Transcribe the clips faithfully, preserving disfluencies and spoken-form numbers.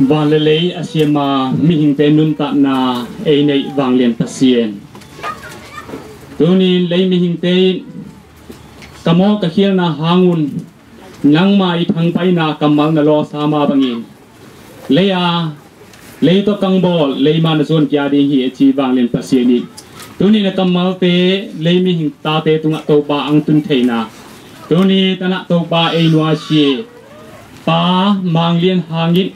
Van le lei a siama mihingte nuntakna ei neih vanglian Pasian, tunin lei mihingte in ka mawk ka khialna hangun nangma i thangpaihna kammal na lawsa mah bangin, lei a lei tawh kang bawl, lei mah na zuan kia ding hi a ci vanglian Pasian in, tuni na kammalte lei mihing tate tungah Topa ang tun theihna, tuni tanah Topa ei nuasia Pa Mang Lian Hang in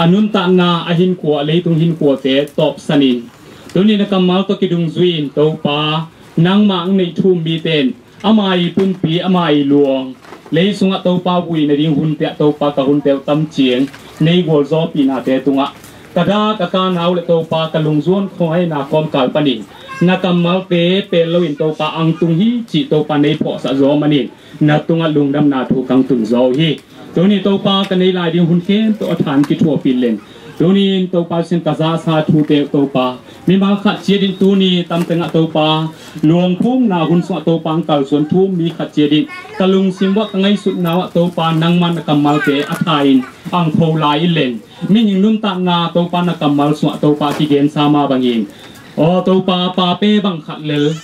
a nuntakna a hinkhua, leitung hinkhuate tawpsanin, tuni na kammal tawh kidungzui-in Topa nangmah ang neih thum mite in ama i pumpi, ama i luang, lei sungah Topa vui nading hunte ah Topa ka hunte uh tam ciang nei gualzawhpihnate tungah ka dak ka kanna uh le Topa ka lungzuan khuangaihna kawmkal panin na kammalte pel loin Topa ang tung hi cih Topa nei phawhsah zaw manin na tungah lungdamna thu kang tun zaw uh hi. Tuni Topa ka nei lai ding hun khempeuh a than kithuahpih leng, tuni in Topa sin ka zahsa thute uh Topa mimal khat ciat in tuni tamtengah Topa luangphumna hun sungah Topa ang kalsuan thu mi khat ciat in ka lungsim uah ka ngaihsutna uah Topa nangman na kammalte a tha in ang pho lai in leng, mihing nuntakna Topa na kammal sungah Topa kigensa mah bangin, aw Topa pape bang khat lel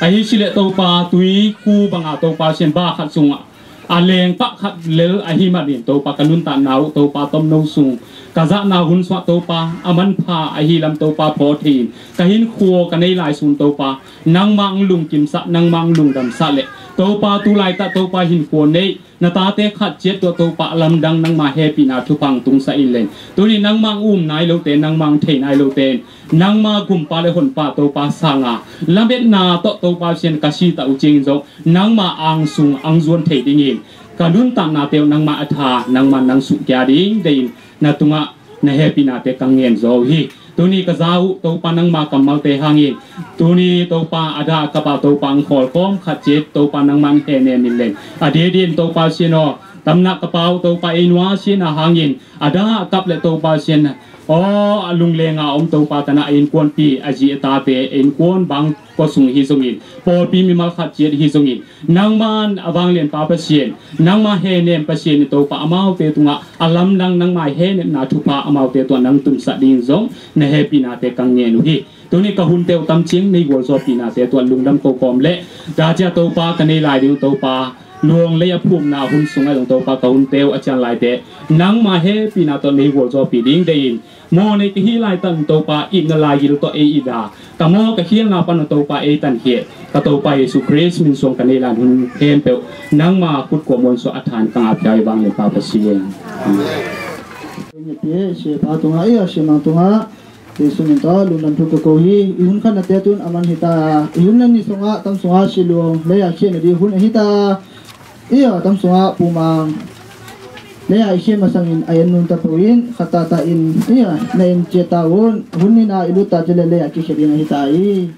ahi sileh Topa tuiku banga Topa sin ba khat sungah a lengpah khat lel ahi manin Topa ka nuntakna uh Topa tomno sung ka zahna hun sungah Topa a manpha ahi lam Topa phaw thei-in ka hinkhua ka nei lai sun Topa nangmah ang lungkimsah, nangmah ang lungdamsah le Topa tu laitak Topa hinkhua neih na tate khat ciat tuah Topa a lamdang nangma hehpihna thupha ang tungsah in leng, tuni nangmah ang um nai lote, nangmah ang thei nai lote in nangma gumpa le honpa Topa sanga lametna tawh Topa sin ka sitah uh ciangin zong nangma ang sung ang zuan thei dingin ka nuntaknate uh nangma a tha, nangma nang suhkia ding deihin na tungah na hehpihnate ka ngen zaw uh hi. Tuni ka za uh Topa nangma kammalte hangin, tuni Topa a dah a kapa Topa ang khawlkhawm khat ciat Topa nangma ang hehnem in leng, a diakdiakin Topa sin aw tamna kapa uh Topa ei nuasia na hangin a dah a kap le Topa sin aw a lunglenga om Topa tanah a innkuanpi a zi a tate a innkuan bang kua sung hi zongin, pawlpi mimal khat ciat hi zongin, nangman a vanglianpa Pasian, nangma hehnem Pasian i Topa amaute tungah a lamdang nangma hehnemna thupha amaute tuah nang tunsah ding zong na hehpihnate ka ngen uh hi. Tuni ka hunte uh tam ciang nei gualzawhpihnate tuah lungdam kokawm le dacia Topa ka nei lai ding uh Topa luang lei a phumna hun sungah zong Topa ka hunte uh a cian laite nangma hehpihna tuah nei gualzawhpih ding deihin mawh nei ka hih laitak Topa itna laigil tawh ei ida ka mawh ka khialna pan Topa ei tankhia ka Topa Jesu Khrist min suang ka nei lan hun khempeuh nangma khut kua muansuah a than ka ngapia i vanglianpa Pasian. Amen. Siapa tungah, ia, siamang tungah Jesu min tawh lungdam thu ka ko hi. I hun khatnate tun a man hita, i hun nan ni sungah tam sungah siluang lei a khiatna ding hun a hita. Ia, tam sungah pumang lei a i khia masangin a en nunta po in khat tata in ia na en ciata un hun nina i luta cile lei a kikhia ding a hita hi.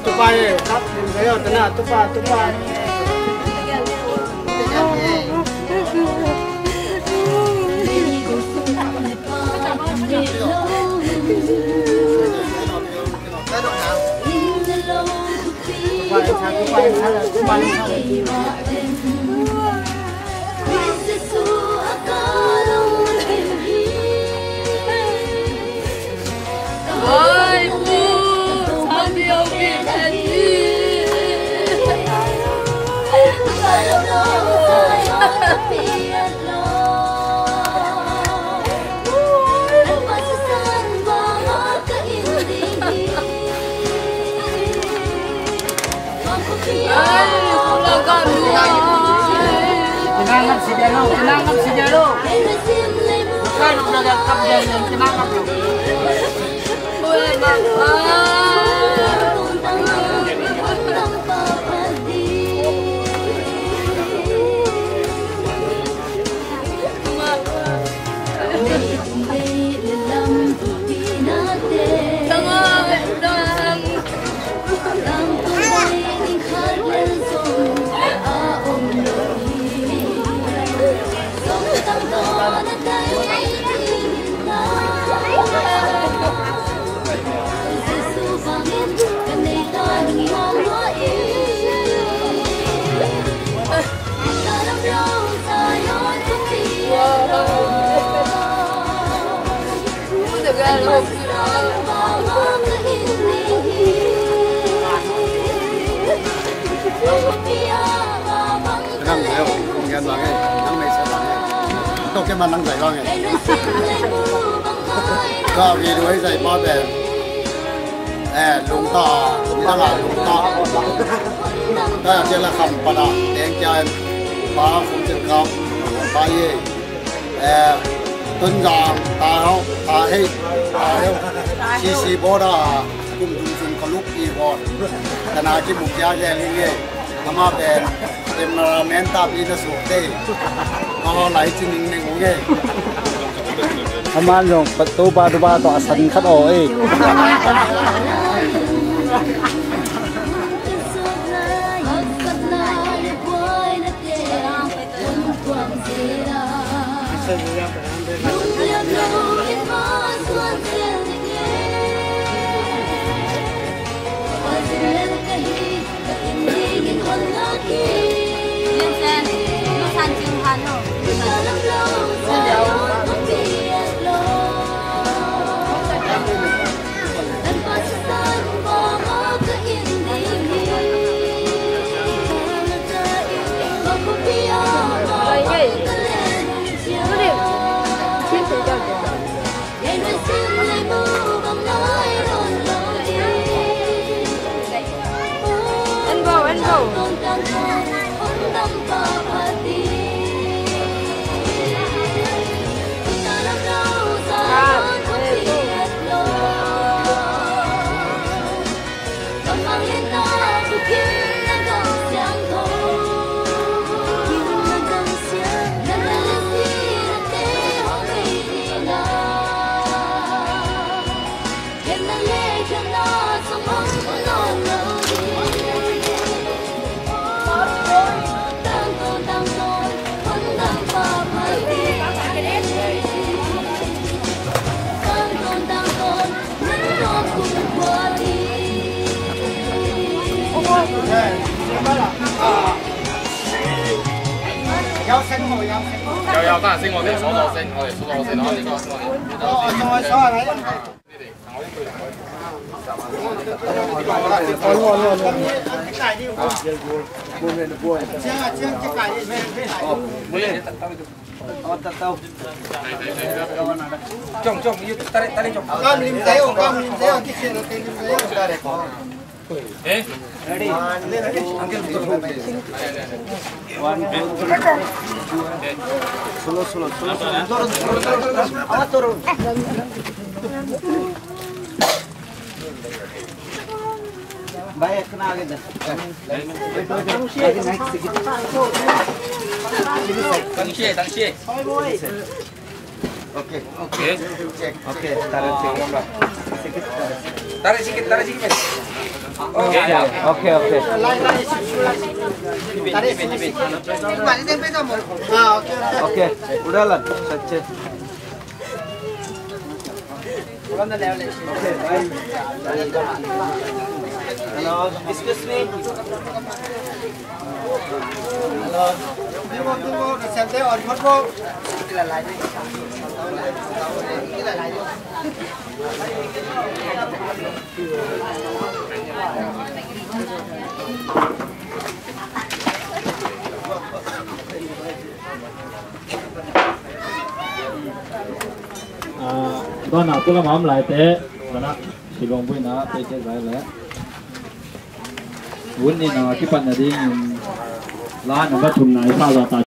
Tupa e, kap, kayo, tana, tupa, tupa. Nang leh kong gen bang e, nang meisa bang e. Tua keima nang zai bang e. Ka video hi zai pa pen. Eh, lungta, midang a lungta. Ka ya kela kham pana, teng kia en. Pa khum cin kap, pa ye. Eh, Tonzang, ta hau, ta hei, ta hei. Sisi boda, kum dum sum kaluk i bot. Kana ki mukia ge linge. Ama pen, cameraman tapi na suk te. Ama lai cin ning ning nge. Aman zong patu ba du ba to asan khat o e. Tarik sikit, tarik sikit. Oke, oke. Oke, udah lah. Hello, excuse me. Hello. Tua na tu lam a om laite, mana Shillong buina te ke zai le. Hun ni na kipan na ding in la na ba thum na i sa za ta